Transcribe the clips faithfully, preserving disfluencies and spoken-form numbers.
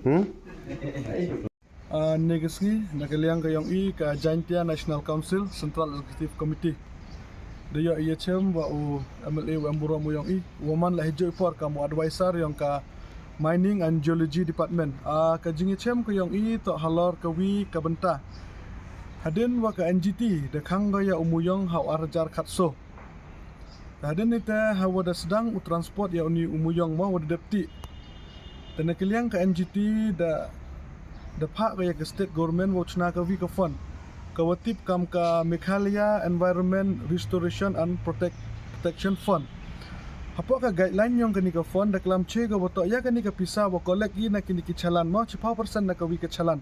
Hmm? Ah, ne ka sngi, na ka liang ka yong i ka Jaintia National Council, Central Executive Committee. Da yoh i ya chem wa u M L A u em burom u yong i, wa man la hijoi por kam u advisor yong ka Mining and Geology Department. Ah, ka jing ya chem ka yong i to halor ka wi ka bynta. Hadien wa ka N G T, da khang ga ya u muyong ha u ar hajar khatso. Hadien ite ha wa da sdang u transport ya uni u muyong mo wa da dep tih. Te na ka liang ka N G T da, da phah ga ya ka state government wa u chna ka wi ka fund. Ka wa tip kam ka Meghalaya Environment Restoration and Protect-, Protection Fund. Hapoh ka guideline yong kani ka fund da klam che ga wa to ya kani ka pisa wa collect i na kini ki challan mo, chiphaw percent na ka wi ka challan.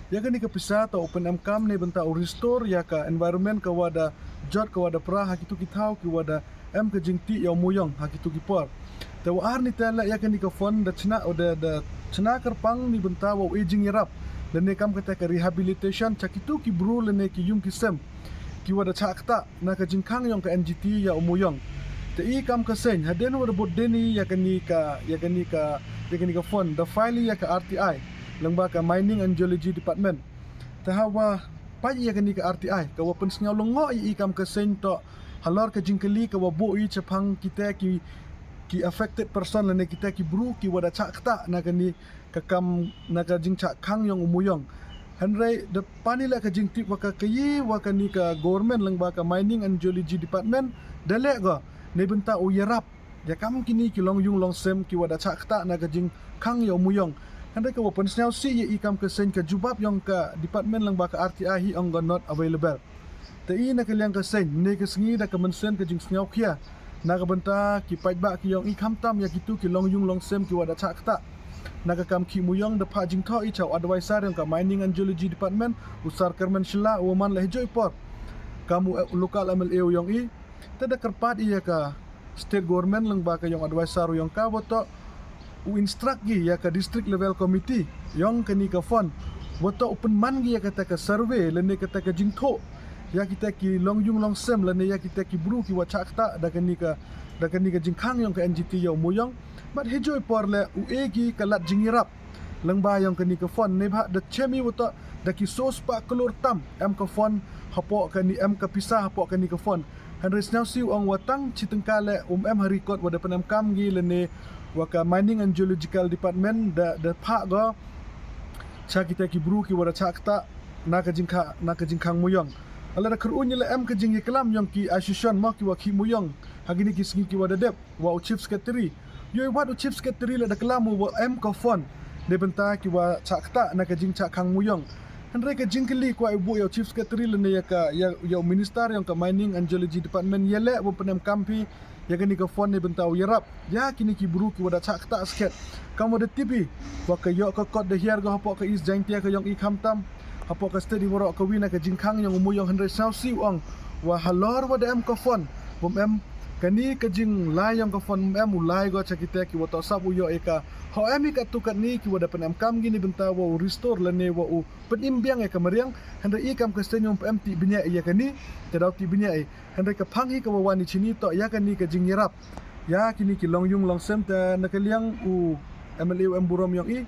Ya kani ka pisa to u pynemkam ne bynta u restore ya ka environment ka wa da jot ka wa da pra ha kitu ki thaw ki wa da em ka jingtih ya u muyong ha kitu ki por. Te wa ar ni te la ya kani ka fund da chna o da, da chna kyrpang ni bynta wa u e jingyarap. Lane kam kata ka rehabilitation cha kitu ki bru lane ki yung ki sem. Ki wa da chah kata na ka jingkhang yong ka N G T ya u muyong. Te i kam ka seng, hadien wa da bud deni ya kani ka, ya kani ka, ya kani ka fund, da file ya ka R T I. Lyngba ka Mining and Geology Department. Te ha wa pait ya kani ka R T I, ka wa pynsngaw lyngngoh i kam ka seng to, halor ka jingkylli ka wa buh i chaphang kita ki, ki affected person lane kita ki bru ki wa da chah kata na kani ka kam na ka jingchah khang yong u muyong. Hynrei da pani la ka jingtip wa ka kayi wa kani ka government lyngba ka Mining and Geology Department, da leh ga, ne bynta u yarap ya kam kini ki long yung long sem ki wa da chah kata na ka jingkhang ya u muyong. Hynrei ka wa pynsngaw si ya i kam ka seng ka jubab yong ka department lyngba ka R T I hi ong ga not available. Te i na ka liang ka seng, ne ka sngi da ka mynsiem ka jingsngaw khia. Na ka bynta ki paidbah ki yong i khamtam ya kitu ki long yung long sem ki wa da chah kata. Na ka kam khih muyong da phah jingthoh i cha u advisor yong ka Mining and Geology Department, u Sir Kyrmen Shylla, u wa man la hijoi por kam u, eh, local M L A u yong i. Te da kyrpad i ya ka state government lyngba ka yong advisor u yong ka wa to u instruct gi ya ka district level committee yong kani ka fund wa to u pynman gi ya kata ka survey lane kata ka jingthoh ya kita ki long yung long sem lane ya kita ki bru ki wa chah kata da kani ka, da kani ka jingkhang yong ka N G T ya u muyong. Bad hijoi por le u e gi ka lad jingyarap lyngba yong kani ka fund ne bha da chem i wa to da ki so spah klur tam em ka fund hapoh kani, em ka pisa hapoh kani ka fund. Hynrei sngewsih u ong wa tang chi tyngka le um em ha record wa da pynemkam gi lane wa ka Mining and Geological Department da, da phah ga cha kita ki bru ki wa da chah kata na ka jingkha, na ka jingkhang muyong. Ala da kyrun i la em ka jingyaklam yong ki association mo ki wa khih muyong ha kini ki sngi ki wa da dep wa u Chief Secretary. Yoi wat u Chief Secretary la da klam u wa em ka fund ne bynta ki wa chah kata na ka jingchah khang muyong. Hynrei ka jingkylli kwah i buh ya u Chief Secretary lane ya ka, ya, ya u Minister yong ka Mining and Geology Department ya le wa pynemkam phi ya kani ka fund ne bynta u yarap ya kini ki bru ki wa da chah kata skhet. Kam wa da tip i wa ka yoh ka kot da hiar ga hapoh ka East Jaintia ka yong i khamtam hapoh ka state i waroh ka wi na ka jingkhang yong u muyong. Hynrei sngewsih u ong wa halor wa da em ka fund wa em kani ka jinglai yong ka fund em u lai ga cha kita ki wa to sap u yoh i ka. Ho em i katu katni ki wa da pynemkam gi ne bynta wa u restore lane wa u pynim biang ya ka mariang. Hynrei i kam ka seng um em tih bniah ya kani, te daw tih bniah i. Hynrei ka phang hi ka wa wan i chini to ya kani ka jingyarap ya kini ki long yung long sem. Te na ka liang u M L A u em burom yong i,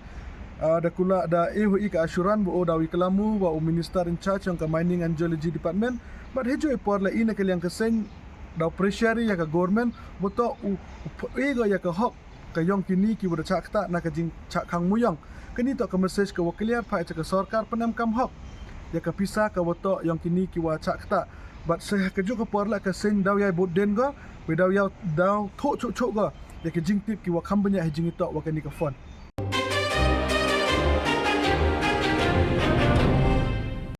ah, da kula da e hu i ka assurance wa u daw i klam u wa u Minister in charge yong ka Mining and Geology Department. Bad hijoi por la i na ka liang ka seng daw pressure i ya ka government wa to u, u ph-, e ga ya ka hok ka yong kini ki wa da chah kata na ka jingchah khang muyong. Kani to ka message ka wa clear phah cha ka sorkar pynemkam hok ya ka pisa ka wa to yong kini ki wa chah kata. Bad se ha ka juk ka por la ka seng daw ya i bud den ga, wa daw ya daw thoh chuh chuh ga ya ka jingtip ki wa kham bniah hi jingitoh wa kani ka fund.